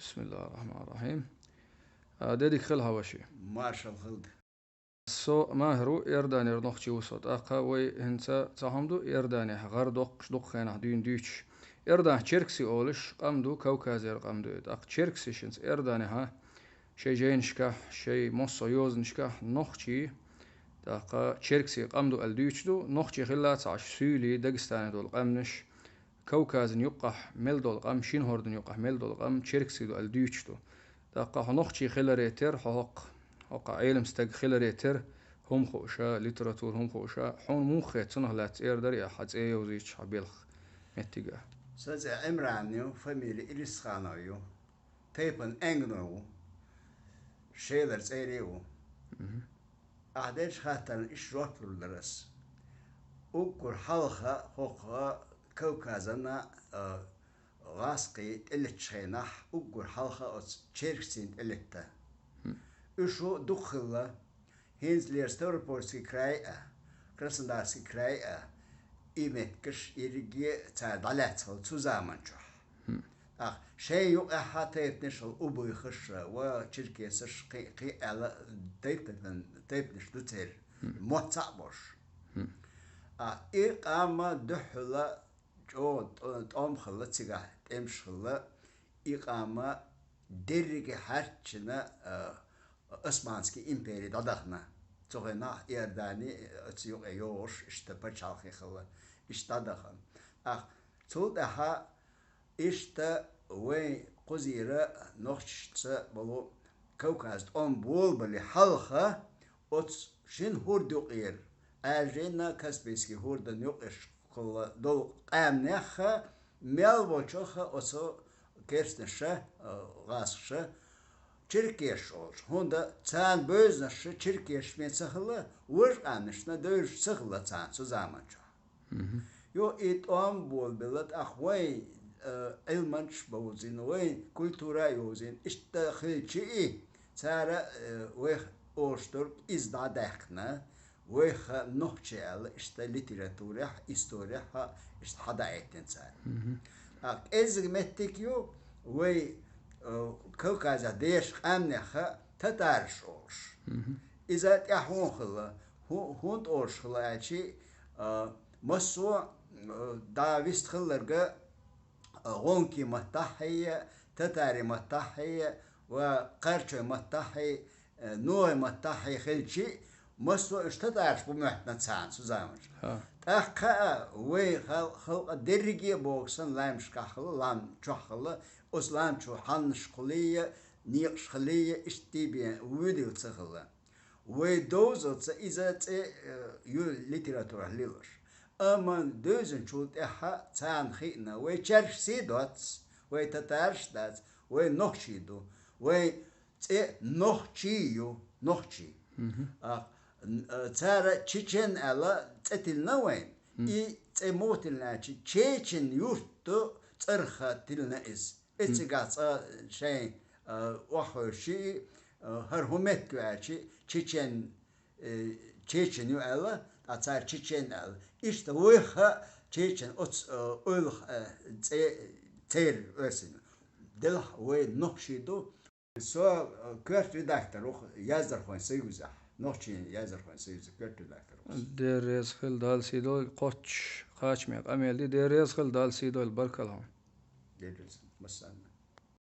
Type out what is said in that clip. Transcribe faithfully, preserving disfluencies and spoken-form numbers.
Бисмиллахир-рахманир-рахим. А, де дика хила хьан, ваши. Маршал хилда. Со Магьар ву, Иорданера нохчи ву со. ТӀаккха вай хӀинца цхьа хӀума ду, Иорданехь гӀар доккхуш, дукха хенахь дуьйна дуьйцуш. Иорданхь черкси олуш къам ду, Кавказера къам ду. ТӀаккха черксиш хӀинца Иорданехь шайн жайнашкахь, шайн массо а йозанашкахь нохчий, тӀаккха черкси къам ду аьлла дуьйцуш ду, нохчий хилла ца Ӏаш, суьйлий, Дагестане долу къаьмнаш, Кавказан юккъахь мел долу къам, шина хӀордан юккъахь мел долу къам черкси ду аьлла дуьйцуш ду. ТӀаккха хьо нохчий хиларе терра, хьо хӀокху, хӀокху Ӏелам стаг хиларе терра, хӀума хууша, литература хӀума хууша, хьуна муха хета цунах лаьцна эр дара, я хьан цӀе йовзуьйтуш хьан белхан меттигехь? Сан цӀе Ӏимран ю, фамили Ирисханов ю, тайпан Энгно ву, Шелара цӀерий ву. Мгм. Ахь деллачу хаттарна иштта жоп лур дара ас. Уггар хьалха хӀокху Кавказана, а, гӀазкхий тӀелеттачу хенахь, уггар хьалха оцу черксийн тӀелетта. Хм. Уьш ву дукха хилла, хӀинцалера Ставропольский край а, Краснодарский край а, и меттигаш ерриге цара дӀалаьцна хилла цу заман чохь. Хм. ТӀаккха шайн юкъахь а тайпанаш хилла, убыхаш а, ва черкесаш, кхин, кхин аьлла тайпан-, тайпанаш ду церан, хм, мотт цхьаъ болуш. Хм. А, и къам дуьххьала чӀогӀа тӀо-, тӀом хилла цигахь, тӀемаш хилла, и къам дерриге хьаьрчина, а, Османский импери дӀадахана. Цу хенахь Иордани, оцу юкъе йогӀуш, иштта пачхьалкхе хилла, иштта дӀадахана. ТӀаккха цул тӀаьхьа иштта вайн кхузера нохчашца болу Кавказ тӀом болабале хьалха, оцу шина хӀорда юкъера, Ӏаьржина Каспийский хӀордан юкъашкахула долу къаьмнех а, мел волчух а оцу керстанаша, а, гӀазкхаша, черкеш олуш. ХӀунда царна бевзанаш черкеш бен ца хилла, важа къаьмнашна девзаш ца хилла царна цу заман чохь. Мгм. Йо, и тӀом болабелла, тӀаккха вайн, э, Ӏилманчаш бовзийна, вайн культура а йовзийна, иштта хилча и, цара, э, вайх олуш дерг иза дӀа а даьккхина, вайх нохчий аьлла, иштта литературехь, исторехь а иштта хьадаийтина цара. Мгм. А кӀеззиг меттиг ю вай, э, Кавказехь дешан къаьмнех а татараш олуш. Мгм. Иза тӀаьхьа хӀун хилла, хӀу-, хӀунда олуш хилла аьлчи, а, массо а, а, дӀа вистхилларг а, гӀонкий маттахьий, татарий маттахьий ва кхарчой маттахьий, а, ногӀий маттахьий хилчи, массо а уьш татараш бу моьттина царна цу заманчохь. ХӀа. ТӀаккха а вай хал-, халкъа дерриге а боху санна лаймашкахь хилла, лам чохь хилла, оцу лам чу хьаннаш кхуллий, некъаш хилий, иштта бен вуьйдилла ца хилла. Вай довзалца иза цӀе, э, ю литературахь лелош. Амма девзинчул тӀаьхьа царна хиъна, вай черксий доц, вай татараш дац, вай нохчий ду, вай цӀе нохчий ю, нохчий. Мгм. А, н-, а, цара чечен аьлла цӀе тиллина вайн. Мгм. И цӀе муха тиллина аьлча, чечен юрт ду цӀарах тиллина иза. И, мгм, цигахь цкъа шайн, а, охьахевший, а, хӀара хӀун меттиг ю аьлчи, чечен, э, чечен ю аьлла, ткъа цара чечен аьлла. Иштта вайх а чечен оцу, а, ойлах, а, цӀе-, церан оьрсийн. Делахь вай нохчий ду. Со, а, коьрта редактор ву Яздархойн союзехь, нохчийн Яздархойн союзан коьрта редактор ву. Дела реза хила, Далла сий дойла, кхоччуш кхачаме къамел ди, Дела реза хила, Далла сий дойла, баркалла хьуна. Дела реза, массарна.